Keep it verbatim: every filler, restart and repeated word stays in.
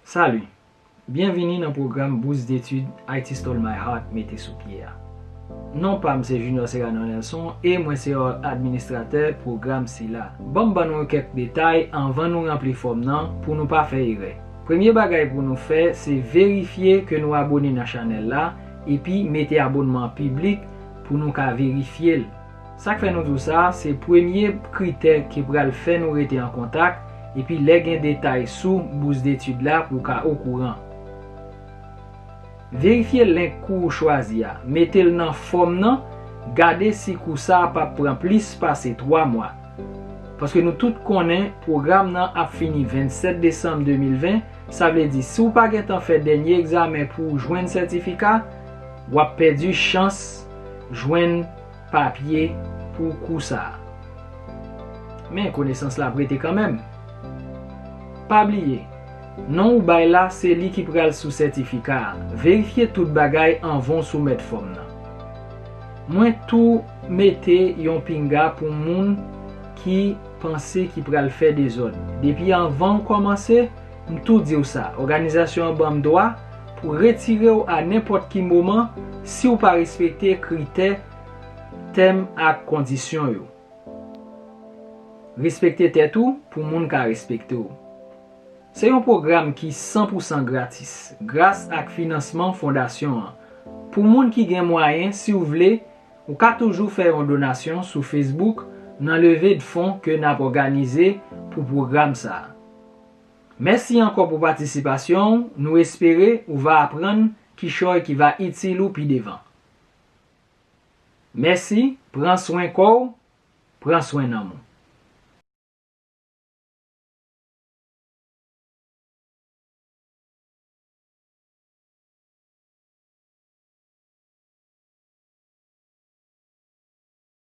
Salut! Byenvini nan pwogram Bourse d'études I T Stole My Heart mete sou pye a. Non pa m se Junior Serrano Nelson e mwen se administratè pwogram sila. Ban m ban nou kèk detay anvan nou ranpli fòm nan pou nou pa fè erè. Premye bagay pou nou fè se verifye ke nou abone nan chanèl la epi mete abònman an piblik pou nou ka verifye l. Sa k fè nou di w sa, se premye kritè ki pral fè nou rete an kontak, epi lè gen detay sou bous detid la pou w ka okouran. Verifye link kou ou chwazi a, mete l nan fòm nan, gade si kou sa a p ap pran plis pase twa mwa. Paske nou tout konnen pwogram nan ap fini vennsèt desanm de mil ven, sa vle di si w pa gentan fè dènye egzamen pou w jwenn sètifika, w ap pèdi chans jwenn papye pou kou sa a. Men konesans la ap rete kanmenm. Pa bliye, non ou bay la se li ki pral sou sètifika a. Verifye tout bagay anvan w soumèt fòm nan. Mwen tou mete yon pinga pou moun ki panse ki pral fè dezòd. Depi anvan w kòmanse, m tou di w sa, òganizasyon an ban m dwa pou retire w a nenpòt ki moman si w pa respekte kritè, tèm ak kondisyon yo. Respekte tèt ou pou moun ka respekte w. Se yon pwogram ki san pou san gratis, gras ak finansman fondasyon an. Pou moun ki gen mwayen, si w vle, ou ka toujou fè yon donasyon sou Facebook nan leve de fon ke n ap òganize pou pwogram sa a. Mèsi ankò pou patisipasyon w, nou espere ou va aprann kichòy ki va itil ou pi devan. Mèsi, pran swen kò w, pran swen nanm ou.